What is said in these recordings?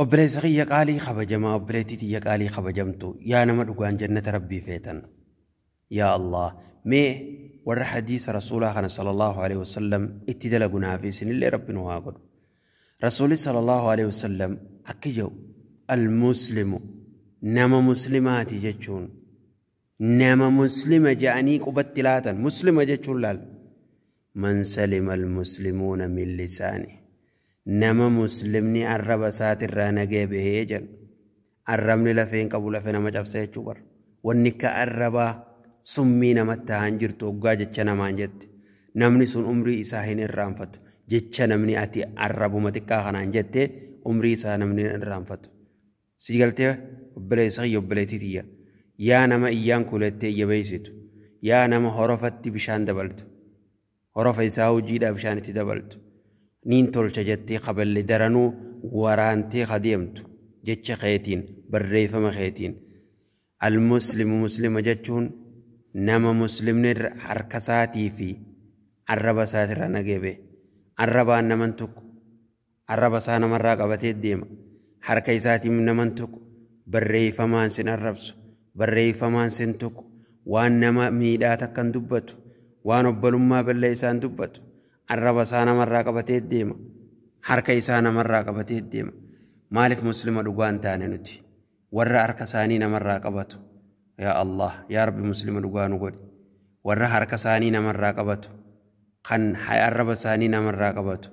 Obboleessa kiyya qaalii kabajamaa, obboleettii tiyya qaalii kabajamtu, yaa nama dhugaan jannata rabbii feetan. Yaa Allah, mee warra hadiisa rasuulaa kana sallallahu alaihi wasallam itti dalagunaa fi isinillee rabbi nu haa godhu. Rasuulli sallallahu alaihi wasallam akki jedhu, al-muslimu nama muslimaati jechuun nama muslima je'anii qubatti laatan muslima jechuun laal man salima al-muslimuuna min lisaani nama muslimni arraba isaatirraa nagee bahee jedhu. Arrabni lafeen qabu lafee nama cabsa jechuu bara. Wanni akka arrabaa summii namatti tahan jirtu hoggaa jecha namaan jette namni sun umrii isaa hin irraanfatu. Jecha namni ati arrabuma xiqqaa kanaan jette umrii isaa namni hin irraanfatu. Sii galtee obboleessa kiyya, obboleettii tiyya, yaa nama iyyaan kuulettee iyya beeysitu, yaa nama horofatti bishaan dabaltu, horofa isaa hojiidhaa bishaan itti dabaltu, niin tolcha jettee kaballe daranuu waraantee kadeemtu jecha keetiin barreeffama keetiin. Al-muslimu muslima jechuun nama muslimni harka isaatii fi arraba isaatirraa nagee ba'e. Arrabaan naman tokko arraba isaa namarraa qabatee deema. Harka isaatiin naman tokko barreeffamaan sin arrabsu, barreeffamaan sin tuqu, waan nama miidhaa takkan dubbatu, waan obbolummaa ballee isaan dubbatu. Arraba isaa namarraa qabatee deema. Harka isaa namarraa qabatee deema. Maaliif muslima dhugaa hin taane nuti? Warra harka isaanii namarraa qabatu. Yaa Allah, yaa Rabbi muslima dhugaa nu godhi. Warra harka isaanii namarraa qabatu, kan arraba isaanii namarraa qabatu.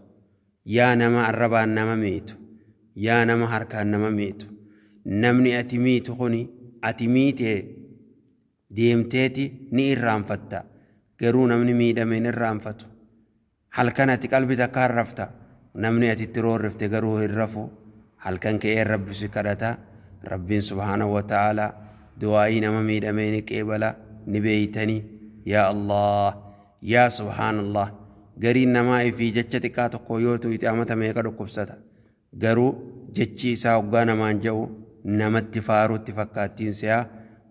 Yaa nama arrabaan nama miitu, yaa nama harkaan nama miitu. Namni ati miitu kuni ati miitee deemteeti ni irraanfatta. Garuu namni miidhame hin irraanfatu. Halkan ati qalbi takkaan rafta. Namni ati itti roorrifte garuu hin rafu. Halkan ka'ee rabbi si kadhata. Rabbiin subhaanahu wa ta'ala du'aa'ii nama miidhamee ni qeebala, ni beeytanii. Yaa Allah, yaa subhaanallah. Gariin namaa ifii jecha xiqqaa tokko yoo tuqxe amata meeqa dhukkubsata. Garuu jechi isaa hoggaa namaan jedhu namatti faaruutti fakkaattiin si'a.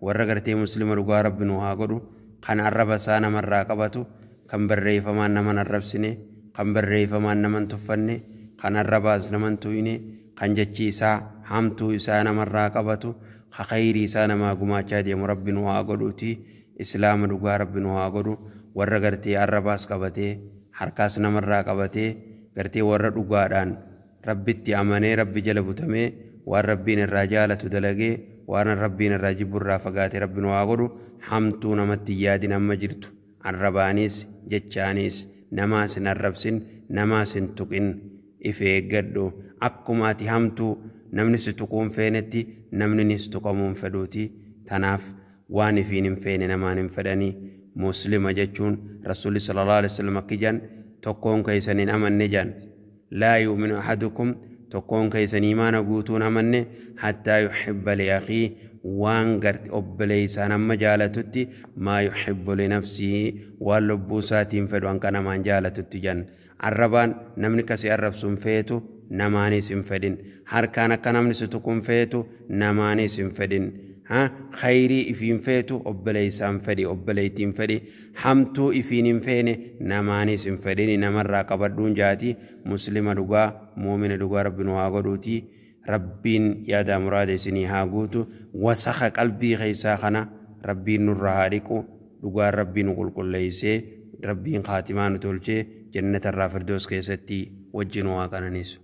Warra gartee muslima dhugaa rabbi nu haa godhu. Kan arraba isaa namarraa qabatu, kan barreeffamaan nama arrabsine, kan barreeffamaan nama tuffanne, kan arrabaas nama tuyne, kan jechi isaa hamtuu isaa namarraa qabatu, ka khayrii isaa namaa gumaachaa deemu rabbi nu haa godhuuti. Islaama dhugaa rabbi nu haa godhu. Warra gartee arrabaas qabatee harkaas namarraa qabatee gartee warra dhugaadhaan rabbitti amanee rabbi jala butamee waan rabbiin irraa jaalatu dalagee waan rabbiin irraa jibbu irraa fagaate rabbi nu haa godhu. Hamtuu namatti yaadin amma jirtu arrabaanis jechaanis namaas hin arrabsin, namaas hin tuqin, if eeggadhu. Akkuma ati hamtuu namni si tuquun feenetti namninis tuqamuun fedhuuti. Tanaaf waan ifiin hin feene namaan hin fedhanii. Muslima jechuun rasuulli sallallahu alaihi wasallam akki jedhan, tokkoon keessan hin amanne jedhan. Laa yu'minu ahadukum, tokkoon keessan imaana guutuun amanne hattaa yuhibba li akhii, waan garte obboleessaan amma jaalatutti, maa yuhibbu li nafsihi, waan lubbuu isaatiin fedhu hanqa namaan jaalatutti jedhan. Arrabaan namni kasi arrabsu hin feetu, namaanis hin fedhin. Harkaan akka namni si tuqu hin feetu, namaanis hin fedhin. Khayrii ifiin feetu obboleessaan fedhi, obboleettiin fedhi. Hamtuu ifiin hin feene namaanis hin fedhin. Namarraa qabadhuun jaati. Muslima dhugaa, muumina dhugaa rabbi nu haa godhuuti. Rabbiin yaada muraada isinii haa guutu. Wasakha qalbii keessaa kana rabbiin nurraa haa dhiqu. Dhugaan rabbii nu qulqulleessee rabbiin khaatimaa nu tolchee jannatarraa firdoos keessatti wajjin waa qananiisu.